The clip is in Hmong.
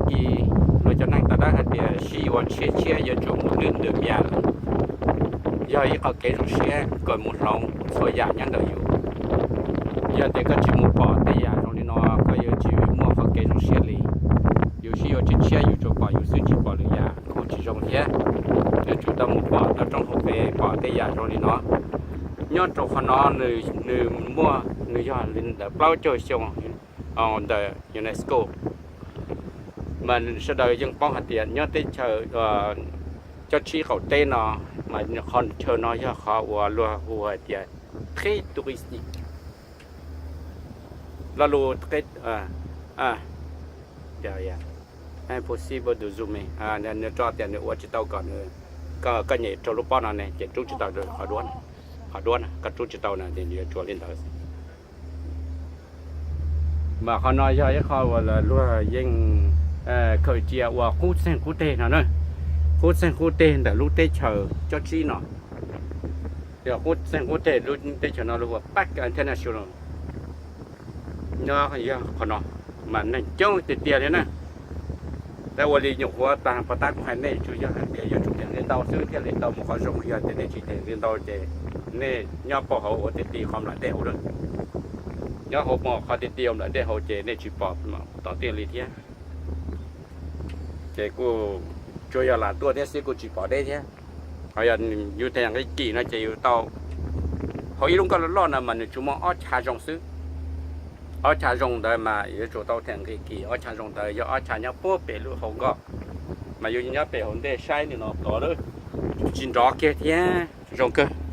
kis luag cov neeg tau dab hais tias sib yuav tshiab tshiab yuav tsum mus lwj ntws mias lawm. Yog ib qho kev zoo siab kom mus hloov txhua yam nyob ntawm yus. Yog tias koj tsis mus pom tej yam zoo li no, koj yuav tsis muaj qhov kev zoo siab li. Yus sib yuav tshiab tshiab yus tsuas pom yus xwb tsis pom lwm yam kuj tsis zoo thiab. Yuav tsum tau mus pom tau rooj hauv pes pom tej yam zoo li no. Nyob rau qhov no nws muaj, nws yog li ntawm plaub caug xyoo ntawm UNESCO, mas sawv daws yeej paub hais tias nyob teb chaws cob tsib qaum teb no, mas qhov chaw no yog qhov uas luag hu hais tias très touristique. Lo lus très, impossible de zoomer, nws tso tias nws ua tsis tau kom nws, koj nyem rau lub pob no ne ces rub tsis tau qhov duab, qhov duab na koj rub tsis tau na, nws yuav tsuas li ntawd. Mas qhov no yog ib qho uas luag yeej khaws cia ua qub txeeg qub teg no na, qub txeeg qub teg ntawm lub teb chaws cob tsib no. Yog qub txeeg qub teg lub teb chaws no luag ua Parc International. Nyob yog qhov no mas neeg coob tiag tiag li na. Tab ua li nyuam qhuav tag pov tab kuv hais nej tsuas yog hais tias yuav tsum nqis ntau xwb thiaj li tau mus qhov zoo, yog tias nej tsis nqis ntau ces nej nyob puag hauv ua ti ti qhov nplaim dej hauv lawm. Nyob hauv qhov ti ti ua nplaim dej hauv ces nej tsis pom tom tiaj li thiab. Ces kuj tsuas yog lam tuaj thiab xwb kuj tsis pom deb thiab. Ho yog yus them nqi kim no ces yus tau, hauv ib lub nkoj loj loj no mas nws tsuas muaj ob chav zoo xwb. Ob chav zoo ntawd mas yuav tsum tau them nqi kim, ob chav zoo ntawd yog ob chav nyob puag pem lub hauv nkoj, mas yus nyob pem hauv ntej saib li no tod lawm, tsis nrov kiag thiab zoo kawg.